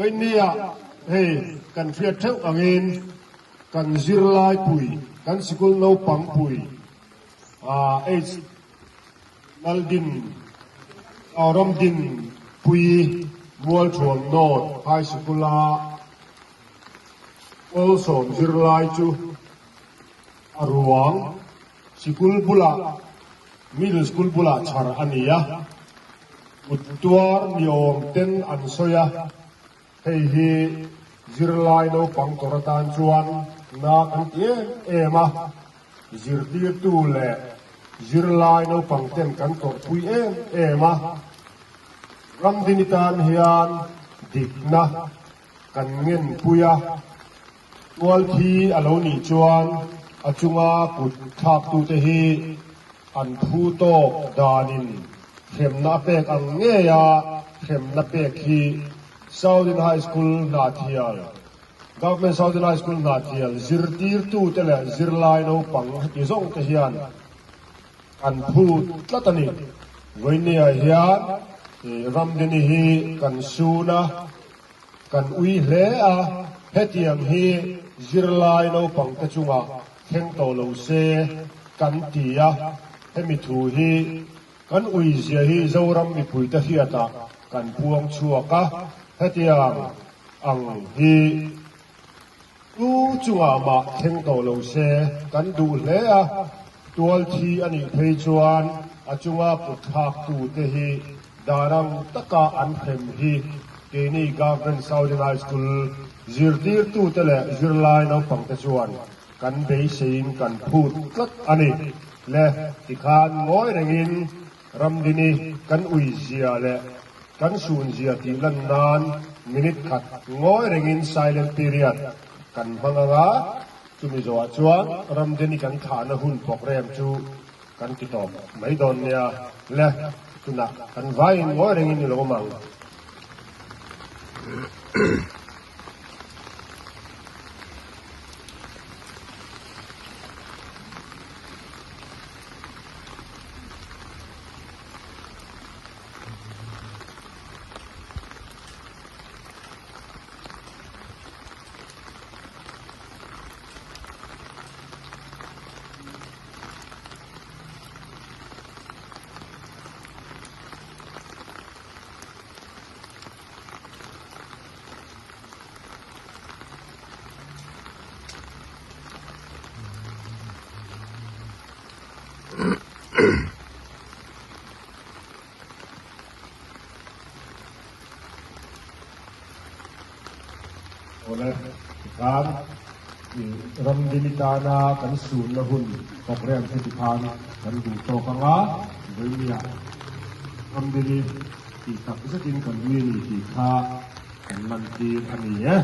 Vawinia hei kan hriat theuh angin kan zirlai pui, kan sikul naupang pui H. Laldin Ramdin Pui Mualthuam North High Sikula Kawlsawm zirlai chu a ruang sikul bulah Middle School bulah chhar a ni a, kut tuar ni awm ten an sawi a, hei hi zirlai naupang tawrh atan chuan na kan ti em em a, zirtirtu leh zirlai naupang ten kan tawrhpui em em a, Ramdini tan hian dikna kan ngenpui a. Tual thi a lo nih chuan a chunga kut thlaktute hi an phu tawk danin hremna a pek ang ngeia hremna pek hi Southern High School Hnahthial, Government Southern High School Hnahthial zirtirtute leh zirlai naupang heti zawng te hian an phu tlat a ni. Vawinia hian Ramdini hi kan sun a. Kan ui hle a, hetiang hi zirlai naupangte chungah thleng tawh lo se kan ti a, hemi thu hi kan ui zia hi Zoram mipuite hriatah kan puang chhuak a, hetiang ang hi tu chungah mah thleng tawh lo se kan duh hle a, tual thi a nih phei chuan a chunga kut thlaktute hi Dan ang taka an hrem hi keini Government Saudi High School zirtirtute leh zirlai naupangte chuan kan beiseiin kan phut tlat a ni. Le tikhan ngawi rengin Ramdini kan uizia leh kan sunzia tih lan nan minute khat ngawi rengin silent period kan hmang ang a, chumi zawhah chuan Ramdini kan thlahna hun program chu Kan ti tawp mai dawn nia le, tunah kan vaiin ngawi rengin i lo awm ang. Awle, tikhan i ramdini tana kan sunna hun program te tikhan kan duh tawk ang a, vawinia ramdini tih tak zetin kan ui a ni tih kha kan lantir a ni e.